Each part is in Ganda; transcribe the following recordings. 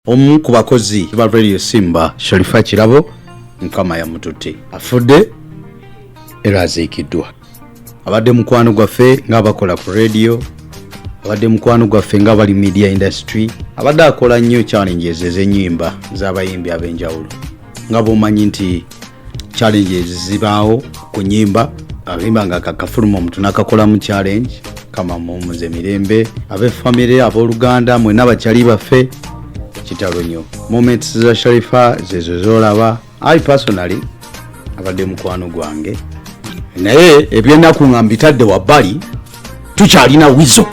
Omu ku bakozi ba Radio Simba, Sharifa Kirabo, Mukama yamututte, afudde era aziikiddwa. Abadde mukwano gwaffe ng'abakola ku radio, abadde mukwano gwaffe ng'abali media industry, abadde akola nnyo challenges ez'ennyimba z'abayimbi ab'enjawulo. Nga bw'omanyi nti challenges zibaawo ku nnyimba, abayimba nga kakafuluma omuntu n'akakolamu challenge. Kama muwumuze mirembe, ab'efamire, abooluganda mwena, abakyali baffe. Kitalo nnyo. Moments za Sharifa zezo zolaba. I personally, abadde mukwano gwange, naye ebyenaku nga mbitadde wabbali, tukyalina Wizo.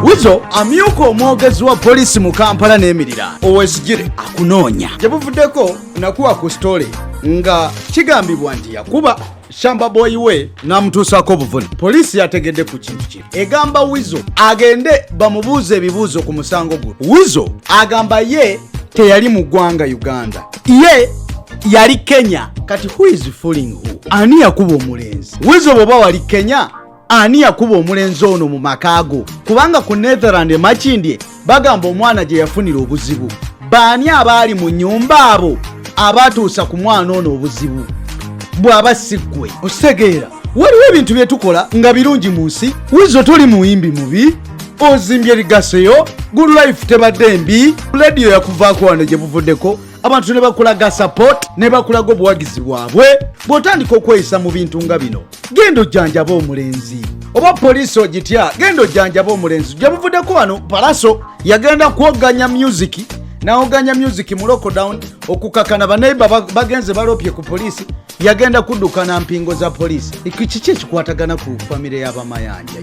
Wizo amyuka omwogezi wa poliisi mu Kampala n'emiriraano, Owesigire, akunoonya. Gye buvuddeko nakuwa ku story nga kigambibwa nti yakuba shamba boy we n'amutuusaako obuvune. Poliisi yategedde ku kintu kino, egamba Wizo agende bamubuuze ebibuuzo ku musango guno. Wizo agamba ye teyali mu ggwanga Uganda, ye yali Kenya. Kati who is fooling who? Ani yakuba omulenzi? Wizo, bw'oba wali Kenya, ani yakuba omulenzi ono mu maka go? Kubanga ku Netherland e Makindye bagamba omwana gye yafunira obuzibu. Baani abaali mu nnyumba abo abaatuusa ku mwana ono obuzibu bw'aba si ggwe? Okitegeera, waliwo ebintu bye tukola nga birungi mu nsi. Wizo, toli muyimbi mubi, ozimbye ligaseyo, good life tebadde mbi. Lediyo yakuvaako wano gye buvuddeko, abantu ne bakulaga support, ne bakulaga obuwagizi bwabwe. Bw'otandika okweyisa mu bintu nga bino, genda ojjanjaba omulenzi. Oba poliisi ogitya, genda ojjanjaba omulenzi. Gye buvuddeko wano Palaso yagenda kwoganya music, nawoganya music mu lockdown, okukakana baneiba bagenze balopye ku poliisi, yagenda kudduka na mpingo za poliisi. Kiki ekikwatagana ku famire y'abamayanja?